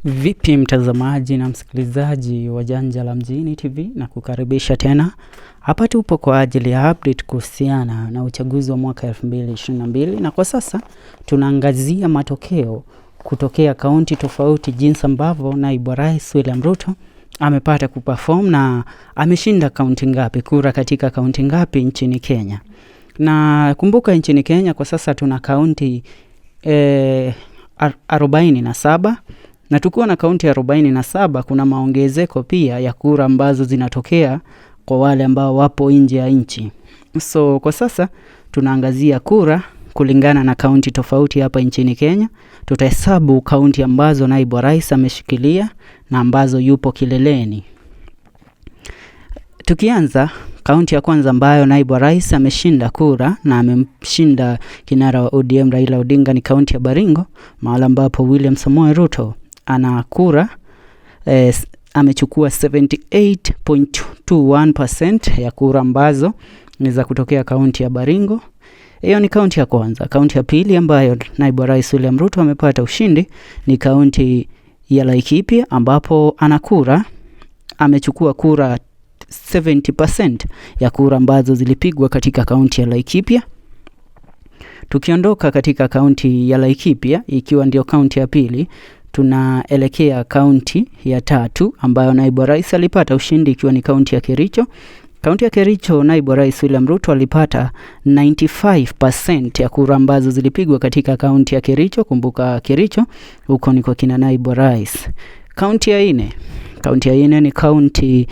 Vipi mtazamaji na msikilizaji wa Janja la Mjini TV, na kukaribisha tena hapa. Tupo kwa ajili ya update kuhusiana na uchaguzi wa mwaka 2022, na kwa sasa tunaangazia matokeo kutokea kaunti tofauti, jinsi ambavyo naibu wa rais William Ruto amepata kuperform na ameshinda kaunti ngapi, kura katika kaunti ngapi nchini Kenya. Na kumbuka nchini Kenya kwa sasa tuna kaunti 47, na tukiwa na kaunti 47 kuna maongezeko pia ya kura ambazo zinatokea kwa wale ambao wapo nje ya nchi. So kwa sasa tunaangazia kura kulingana na kaunti tofauti hapa nchini Kenya. Tutahesabu kaunti ambazo naibu wa rais ameshikilia na ambazo yupo kileleni. Tukianza kaunti ya kwanza ambayo naibu wa rais ameshinda kura na amemshinda kinara wa ODM Raila Odinga ni kaunti ya Baringo, mahala ambapo William Samoei Ruto ana kura amechukua 78.21% ya kura ambazo ni za kutokea kaunti ya Baringo. Hiyo ni kaunti ya kwanza. Kaunti ya pili ambayo naibu wa rais William Ruto amepata ushindi ni kaunti ya Laikipia, ambapo ana kura amechukua kura 70% ya kura ambazo zilipigwa katika kaunti ya Laikipia. Tukiondoka katika kaunti ya Laikipia ikiwa ndio kaunti ya pili, tunaelekea kaunti ya tatu ambayo naibu wa rais alipata ushindi ikiwa ni kaunti ya Kericho. Kaunti ya Kericho, naibu wa rais William Ruto alipata 95% ya kura ambazo zilipigwa katika kaunti ya Kericho. Kumbuka Kericho huko ni kwa kina naibu wa rais. Kaunti ya nne, kaunti ya nne ni kaunti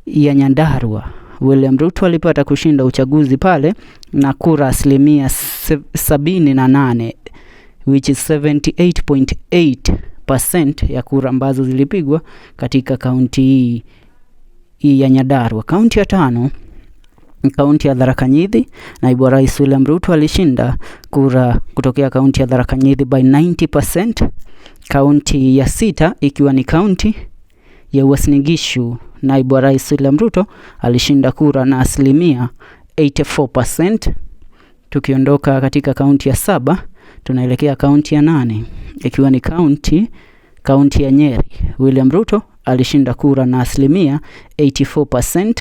ya Nyandarua. William Ruto alipata kushinda uchaguzi pale na kura asilimia 78, which is 78.8% ya kura ambazo zilipigwa katika kaunti hii ya Nyandarua. Kaunti ya tano ni kaunti ya Tharaka Nithi. Naibu wa rais William Ruto alishinda kura kutokea kaunti ya Tharaka Nithi by 90%. Kaunti ya sita ikiwa ni kaunti ya Uasin Gishu, naibu wa rais William Ruto alishinda kura na asilimia 84%. Tukiondoka katika kaunti ya saba tunaelekea kaunti ya nane ikiwa ni kaunti ya Nyeri. William Ruto alishinda kura na asilimia 84%.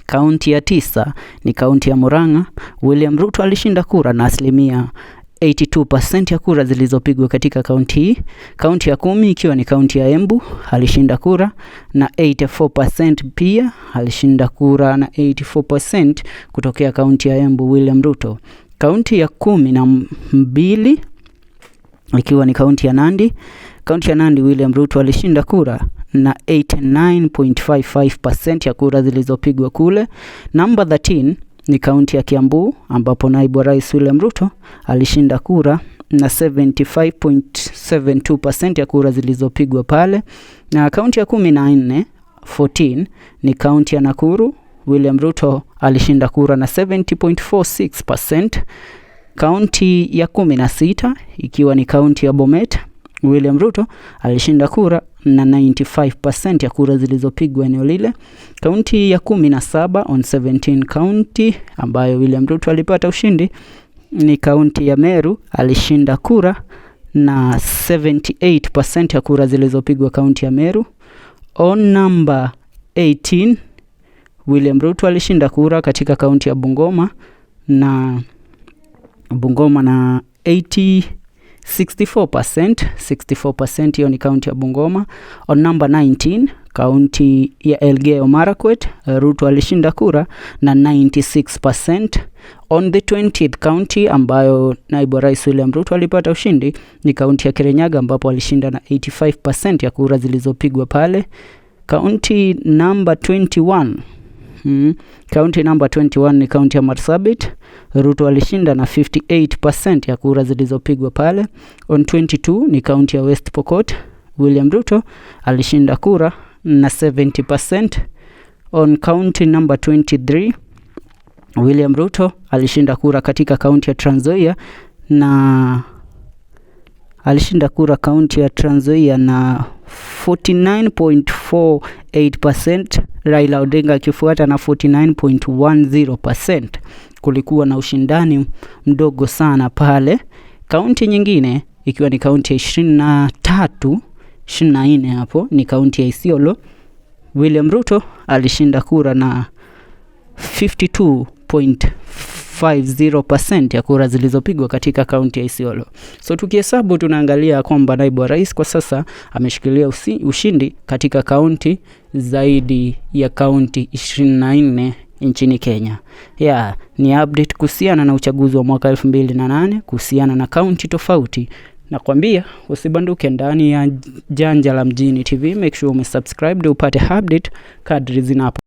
Kaunti ya tisa ni kaunti ya Murang'a. William Ruto alishinda kura na asilimia 82% ya kura zilizopigwa katika kaunti hii. Kaunti ya 10 ikiwa ni kaunti ya Embu, alishinda kura na 84%, pia alishinda kura na 84% kutokea kaunti ya Embu William Ruto. Kaunti ya 12 ikiwa ni kaunti ya Nandi. Kaunti ya Nandi, William Ruto alishinda kura na 89.55% ya kura zilizopigwa kule. Number 13 ni kaunti ya Kiambu, ambapo naibu wa rais William Ruto alishinda kura na 75.72% ya kura zilizopigwa pale. Na kaunti ya 14, 14 ni kaunti ya Nakuru. William Ruto alishinda kura na 70.46%. Kaunti ya 16 ikiwa ni kaunti ya Bomet, William Ruto alishinda kura na 95% ya kura zilizopigwa eneo lile. Kaunti ya 17, on 17 county ambayo William Ruto alipata ushindi ni kaunti ya Meru, alishinda kura na 78% ya kura zilizopigwa kaunti ya Meru. On number 18, William Ruto alishinda kura katika kaunti ya Bungoma na 80 64%, 64%, hiyo ni kaunti ya Bungoma. On number 19, kaunti ya Elgeyo Marakwet, Ruto alishinda kura na 96%. On the 20th county ambayo naibu rais William Ruto alipata ushindi ni kaunti ya Kirinyaga, ambapo alishinda na 85% ya kura zilizopigwa pale. Kaunti number 21. County number 21 ni kaunti ya Marsabit. Ruto alishinda na 58% ya kura zilizopigwa pale. On 22 ni kaunti ya West Pokot. William Ruto alishinda kura na 70%. On county number 23, William Ruto alishinda kura katika kaunti ya Trans Nzoia na alishinda kura kaunti ya Trans Nzoia na 49.48%, Raila Odinga akifuata na 49.10%. Kulikuwa na ushindani mdogo sana pale. Kaunti nyingine ikiwa ni kaunti ya 23. 24 hapo ni kaunti ya Isiolo. William Ruto alishinda kura na 52.50% ya kura zilizopigwa katika kaunti ya Isiolo. So tukihesabu tunaangalia kwamba naibu wa rais kwa sasa ameshikilia ushindi katika kaunti zaidi ya kaunti 24 nchini Kenya. Yeah, ni update kuhusiana na uchaguzi wa mwaka 2008 kuhusiana na kaunti tofauti. Nakwambia usibanduke ndani ya Janja la Mjini TV. Make sure umesubscribe ndio upate update kadri zinapo